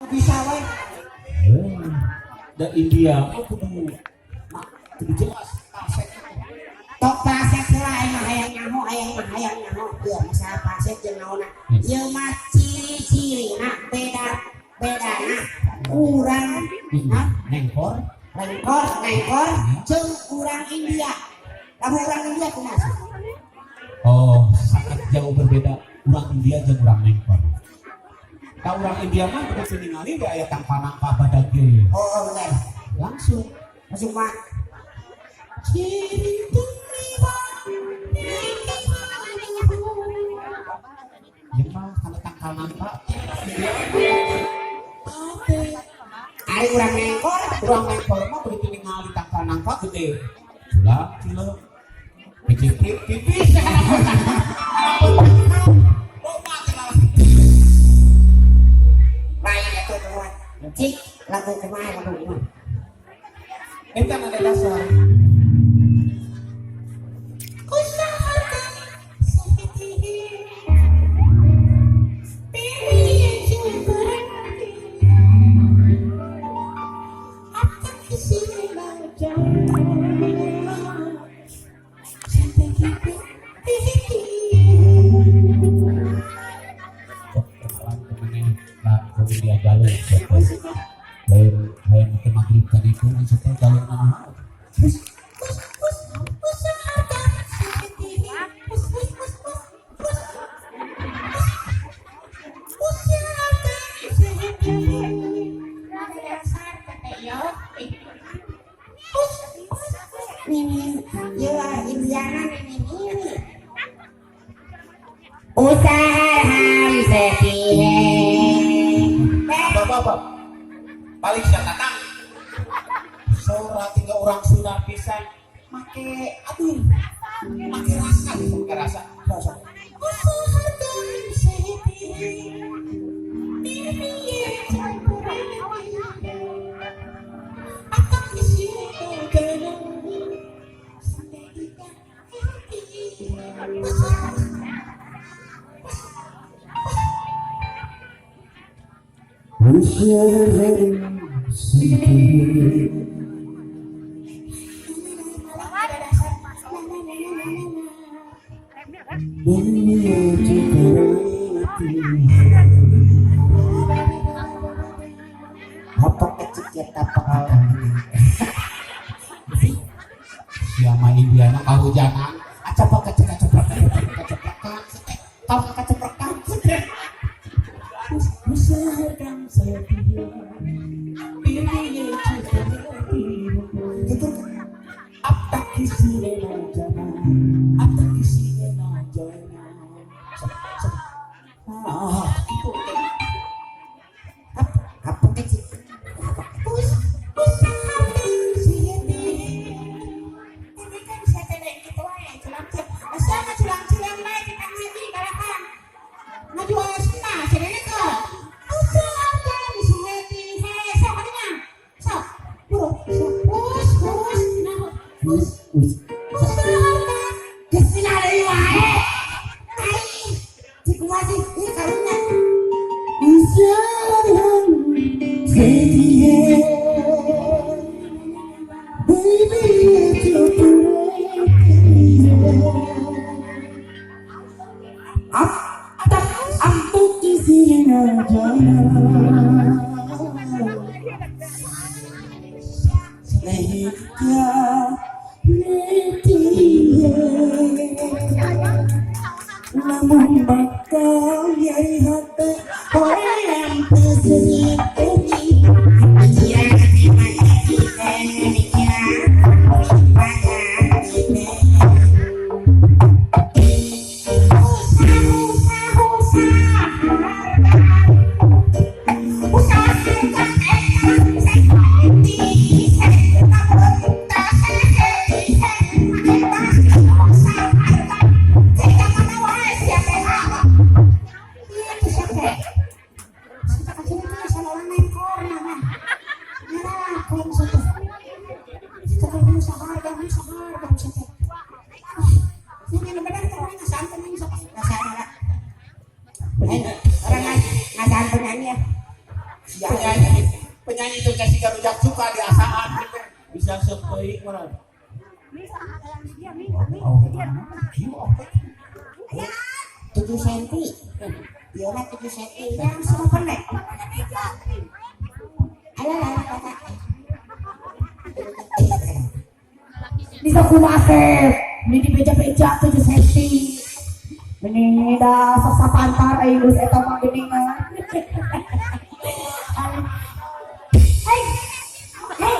Bisa wae. Da India mah kudu kudu jelas kaset. Tok paset heula, aing mah hayang nyaho, hayang mah hayang nyaho. Ieu masalah paset jeung naonna. Ieu mah ciri-cirina beda bedana urang, hah? Nengkor. Lengkor, nengkor jeung urang India. Lamun urang India kumaha sih? Oh, sangat jauh berbeda urang India jeung urang nengkor. Ka urang India mah begitu ningali ge aya tangkal nangka badag ge. Oh, bener. Langsung Langsung mah. Jeung mah kana tangkal nangka. Ari urang nengkor, Urang nengkor mah begitu ningali tangkal nangka gede. Culang, cileup. Piciprit, pipis. Loba teh lalaki. Lain eta kumaha. Cik, lagu kumaha, lagu kumaha? Eta nada dasar. Kenalan temennya lah ke India jalur gitu. Lain hayang ke maghrib tadi itu maksudnya jalur mana? Nini, ya Indiana nini nini. Usaha हमसे की है. Apa apa? Balik siang datang. Sora tiga orang Sunda pisan. Make aduh, make rasa gitu, make rasa. Rasa. Apa kecil kita pengalaman. Siapa Indiana kahujanan? Acoplok kecek acoplok keceprekan setek. Tong keceprekan setek. Itu अब तक किसी ने ना जाना, अब तक किसी ने ना जाना. Sok, sok. Ah, gitu. Apa, apa kecil? Ini kan bisa teh gitu wae, culang-culang. Asa mah culang-culang bae kita ngaji balakan. Ngajual sena cenah ke. Usaha he sok kadinya. Sok. Buru, sok. Us, us, nah, us. Usaha geus deui wae. Ai, cik kumaha sih? Ieu karunya. Penyanyi penyanyi itu kasih rujak suka di asaan gitu. Bisa sepeuing mah. Oh, kieu oke. 7 senti. Iya lah 7 senti. Yang semua pendek. Ayo lah kata. Bisa kumaha Asep. Ini di beja-beja 7 senti. Ini dah sasapantar aing geus eta mah geuning mah. Hei. Hei,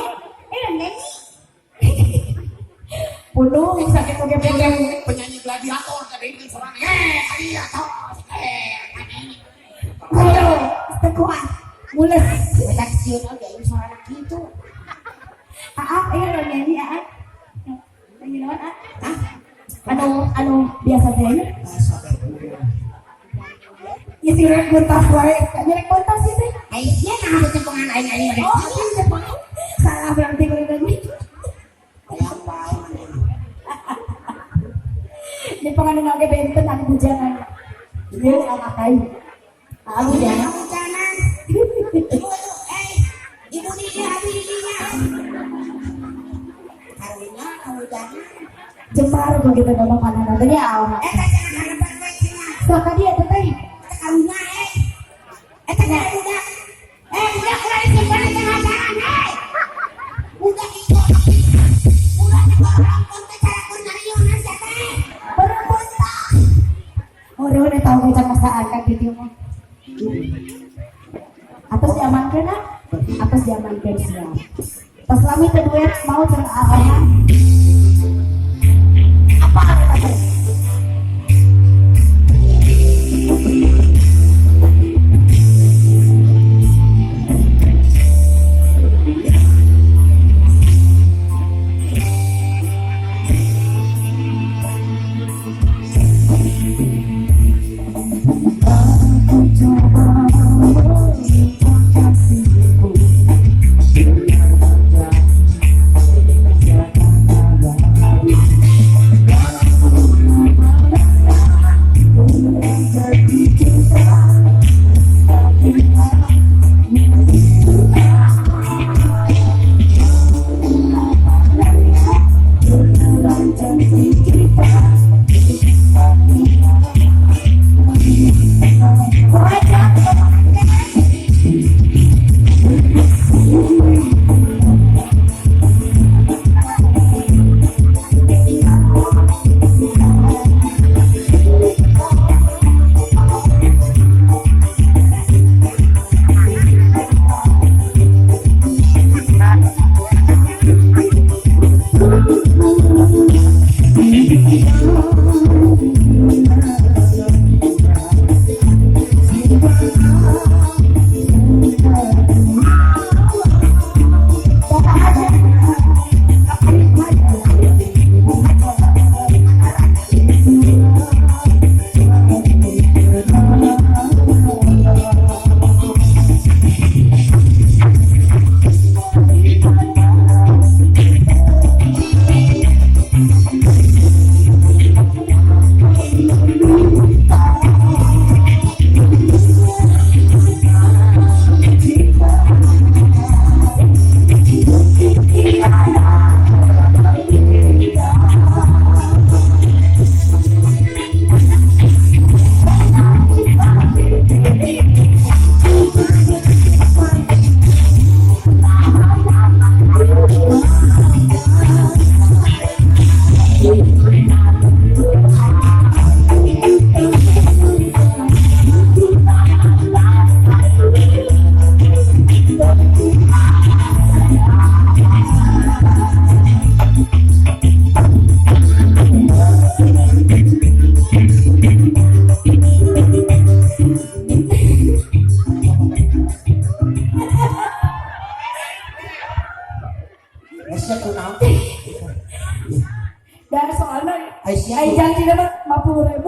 ini nyanyi. Pundung sakit oge pundung. Penyanyi gladiator tadi itu seorang gladiator. Ayo, teu kuat. Mules. Kita sieun oge ini suara kitu. Aa, ayo lo nyanyi aa. Nyanyi naon aa? Hah? Anu anu biasa teh nya. Ya si rek buntas wae. Nya rek buntas sih teh. Ai sia nah cepengan aing aing. Oh, iya salah berarti kalau tadi. Yang wae mana. Di penganan oge benten anu bujangan. Ieu anak aing. Aa bujangan. Hujanan. Ibu tuh, ibu di dia abi di dinya. Karunya hujanan. Jemar begitu nama kanan teh nya. Eta cenah harapan we cenah. Sok ka dieu teh teh. Eta karunya Eta cenah budak. Budak ulah disimpan di tengah jalan, eh. Budak itu. Budak teh perempuan teh cara keur nyariunan sia teh. Perempuan tah. Oh, udah tahu ngecak masaan kan gitu mah. Atas diamankeun ah. Atas diamankeun siap. Pas lami teh duet mau cenah aa. Apa eta teh? Aku coba melupakan kasihku. Biar saja kata lain. Jadi kita tapi janji kita. Sia kunaon? Dan soalnya Ai sia. ai janji mah 50.000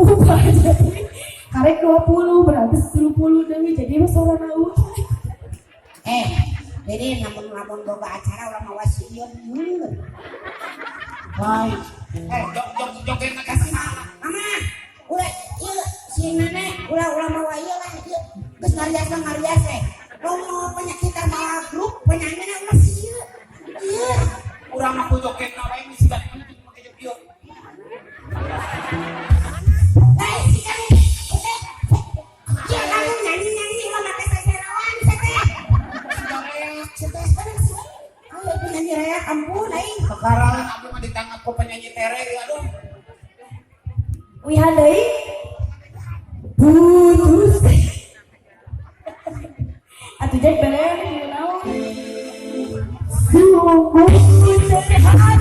jadi karek 20 berarti 10 deui jadi mah sorana eueuh. Jadi lamun-lamun boga acara ulah mawa sieun. Lain. Jok jok joget kasih. Mama, ulah ieu si nenek ulah ulah mawa ieu lah ieu. Geus ngarias lah ngarias eh. Lomo penyakitan malah grup penyanyi na masih ieu. Ieu. Urang mah ku joget na wae geus siga penting make joget. Lain sih kan. Iya kamu nyanyi-nyanyi lo make saserawan teh. Siga reak Teh bener sih. Ayo penyanyi reak ampun aing. Sekarang abdi mah ditangkap ku penyanyi tere ya aduh. Wihan deui. Putus. Atuh Jack beren naon? Sungguh sehat.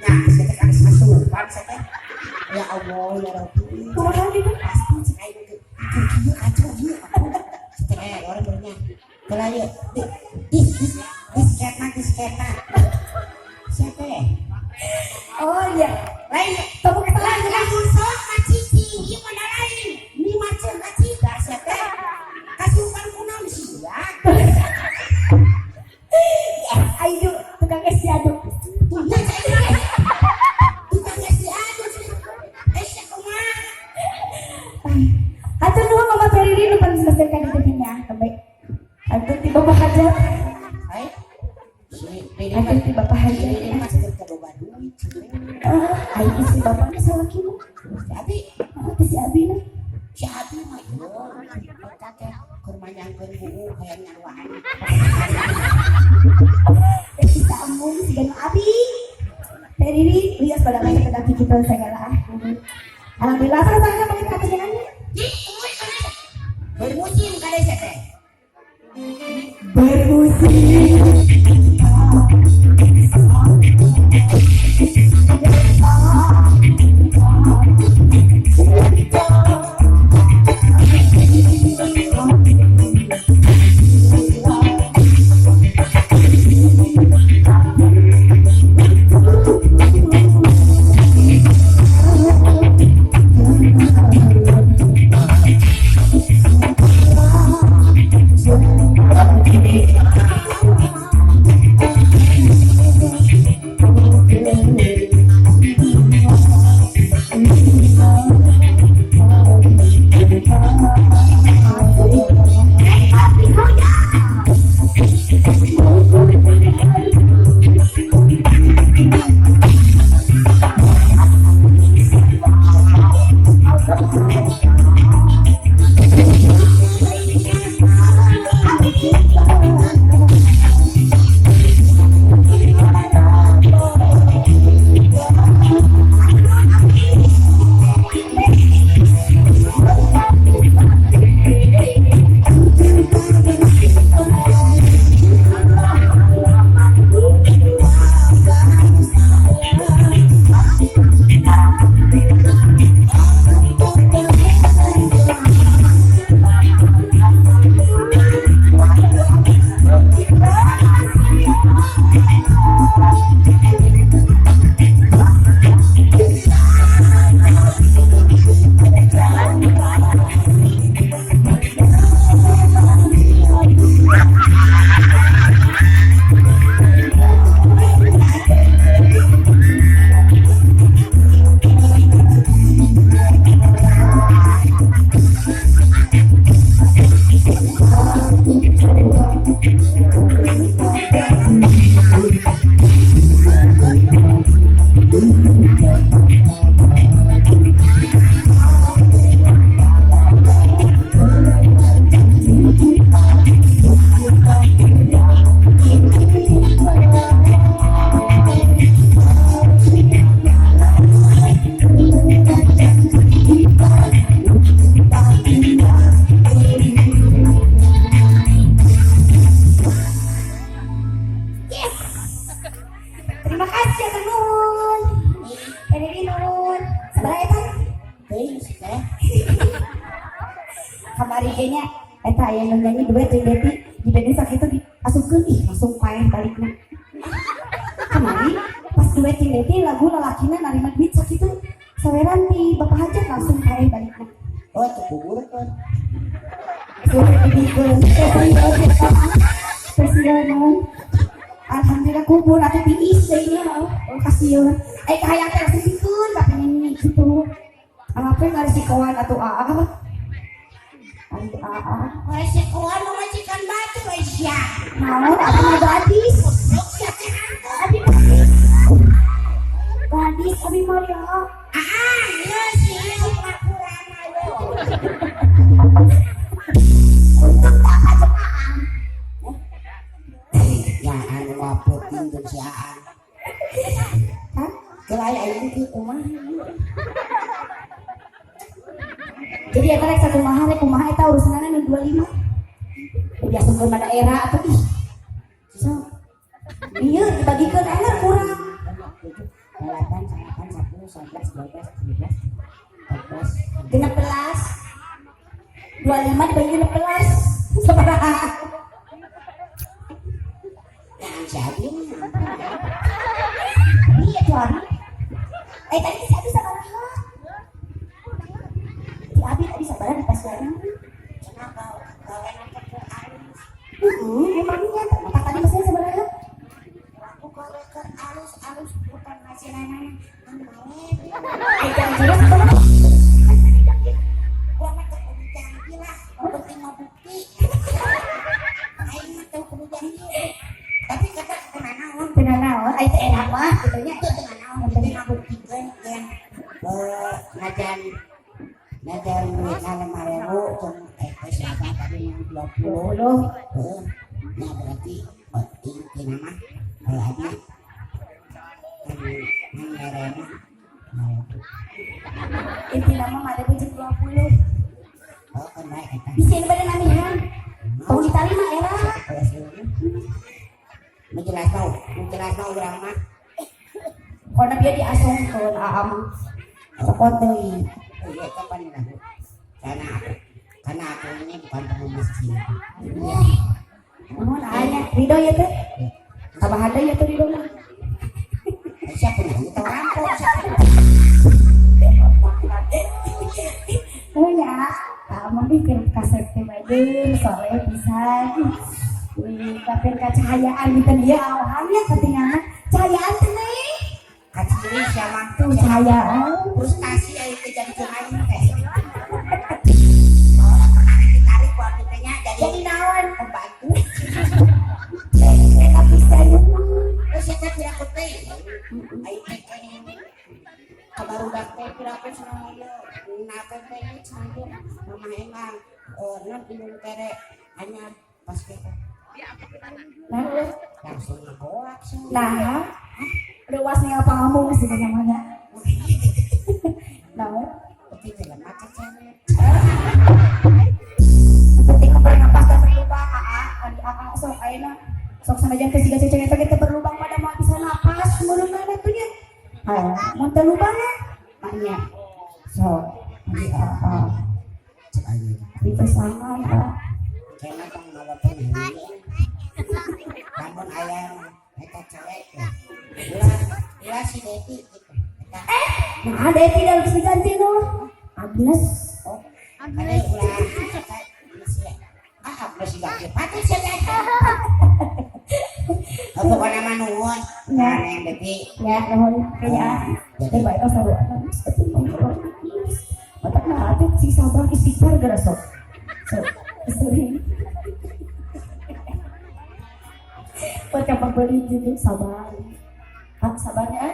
Ya, saya teh kan kasurupan saya teh. Ya Allah, ya Rabbi. Kumaha gitu? Pasti cek aing ke kieu kacau ieu. Cek aing orang bernya. Kala ieu di di disketna disketna. Siapa teh? Oh iya. Lain Tepuk tangan. lain lamun sok ka cicing ieu mah da lain. Ni macem ka cika sia teh. Kasurupan kunaon sia? Ayo tukang es diaduk. Tuh nya cek aing. Tukang es diaduk. Eh sia kumaha? Hatur nuhun Mama Ferry nu paling selesaikan itu nya baik. Hatur ti Bapak Hajat. Hai. Si Hatur ti Bapak Hajat. Ini mah keur boga duit. Ah, aing si Bapak mah salaki mah. Si Abi, Ah, teh si Abi mah. si Abi mah ieu. Eta teh keur manjangkeun buuk hayang nyaruaan. Teh bisa embung si nu Abi. Teh Riri lias pada masa kedaki kita segala. Alhamdulillah sama-sama paling kata. Bermusim kali saya teh. Bermusim. Makasih ya nuhun. Ini nuhun. Sabaraha eta? Teuing sih teh. Kamari kayaknya eta aya nu nyanyi duet jeung Deti di band sakitu diasupkeun, ih, langsung paeh balikna. Kamari pas duet jeung Deti, lagu lalakina narima duit sakitu, saweran di Bapak Hajat, langsung paeh balikna. Oh, itu kubur kan. Sudah dibikeun. Kasihan. Alhamdulillah kubur atau tiis deui nya. Oh, kasihan. Eh, kahayang teh langsung bikeun ka penyanyi gitu. Apa ngaresikoan atuh, aa? Ai aa. Resikoan nu majikan batu we sia. Naon atuh mah gadis. Sia teh Abi gadis. Gadis abi mah ya. Ah, ieu si ieu pelakuran ayo. Untung tak kajemaan. Ya anu wapoting jeung si Aan. Hah? Kelai aing teh kumaha? Jadi eta rek sakumaha, rek kumaha eta urusanana nu 25. Biasa ke daerah atuh, ih. So. Iya, dibagikeun enak kurang. 8, 9, 10, 11, 12, 13, 14. 16. 25 dibagi 16. Sabaraha? Yang si Abi mah. Iya tuh Abi. Eh, tadi si Abi sabaraha? Si Abi tadi sabaraha di pasiana? Cenah gawe teh keur alus. Heeh, emangnya tak tadi mesin sabaraha? Aku gawe keur alus alus bukan hasilanana ngan bae. Ai janjina sabaraha? Gua mah teu kudu janji lah, penting mah bukti. Aing mah teu kudu janji. Tapi kata teu naon. Teu naon, ai teh enak mah kitu nya. Teu teu naon, penting ngabuktikeun yen najan najan duitna 5.000 jeung teh siapa tadi yang 20. 20. Heeh. Nah, berarti intina mah kalau abi ngan merena 5.000. Intina mah ada jeung 20. Oh, kan bae eta. Bisa ini pada namihan. Tong ditarima era. Nu jelas mau, nu jelas mau urang mah. Karena dia diasongkeun aa mah. Cokot deui. Oh iya, kapan aku? Karena aku ini bukan pengemis cinta. Nuhun aya ridho ya teh. Tambahan deui ya teh ridho mah. Siapa nih? Tahu rampok siapa? Oh ya, kamu nih keur kasep teh bae soleh pisan. Wih, tapi kacahayaan gitu dia awalnya ketinggalan cahayaan teh nih. Kaciri siapa? Tuh cahayaan. Frustasi ayo teh jadi jeung aing teh. Oh, tarik ditarik ku abdi teh nya jadi Jadi naon? Pembantu. Eta pisan. Terus eta piraku teh. Aing teh kene kabarudak teh piraku cenah ieu. Nape teh cenah ieu. Mama emang non indung tere anyar pas gitu. Nah, Langsung ngegoak sih. nah, luas nih apa ngomong sih mana? Nah, Tapi jelema cecere. Penting bernapas dan berlubang, aa, adi aa, sok ayeuna sok sanajan teh siga cecere teh teu berlubang pada mah bisa napas meureunana tuh nya. Ah, mun teu lubang ya, maknya. Sok, adi aa, Cek aing. di pasangan Pak. Kena tong ngelepon heula. Lamun aya eta cewek teh. Ulah ulah si Devi gitu. Eta Nah, Devi dah harus diganti tuh. Agnes. Oh, ada ulah eta si ah Agnes si gak patut sih teh. Oh, pokoknya mah nuhun. Ya. Nah, yang Devi. Ya, nuhun kayaknya. Jadi baik oh sarua nangis tapi mau keluar nangis. Otak nah atuh si sabar istighfar geura sok. Sok, sering. Buat yang beli gitu sabar. Ah, sabarnya.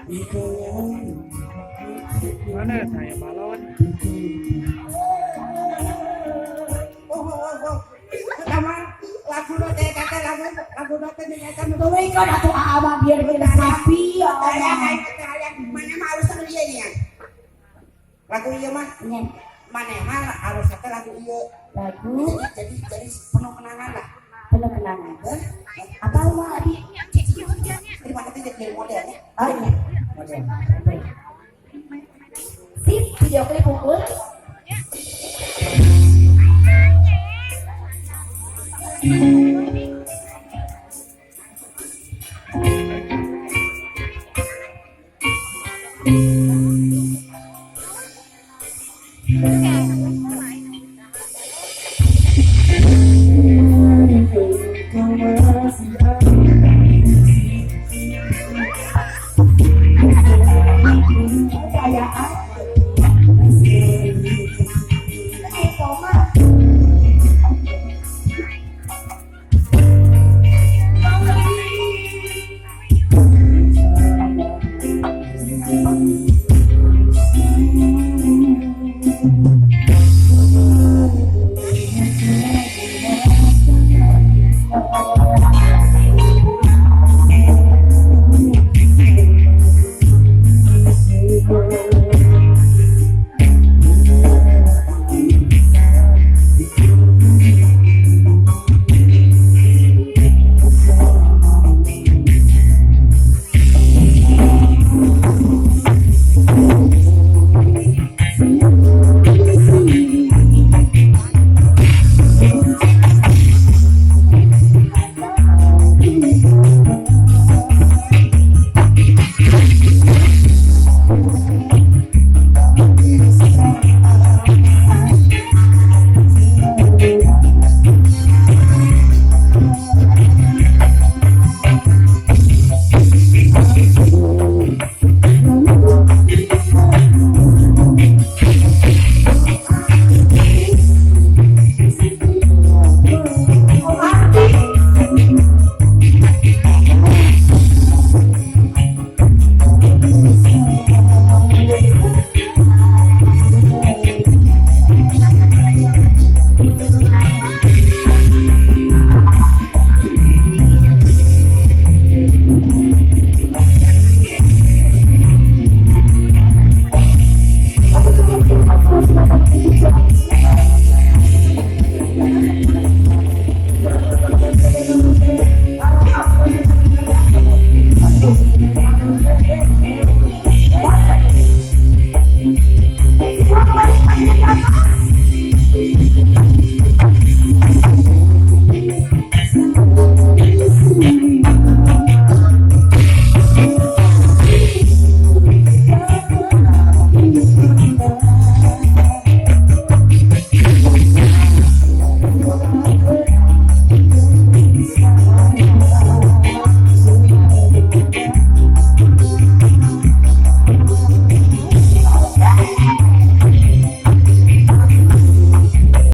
Itu. Mana saya balon? Oh. Lama lagu teh kata lagu lagu teh eta nu Tuluy kan atuh aa mah biar beda sapi ya Aya Allah. aya mana mah harus ieu nya. Lagu ieu mah Nya, mana mah harus teh lagu ieu. lagu Jadi jadi penuh kenangan lah. Penuh kenangan. Heh? Apa mah abi? Di mana tuh jadi modelnya? Oh iya. Model. Sip, video klip pukul.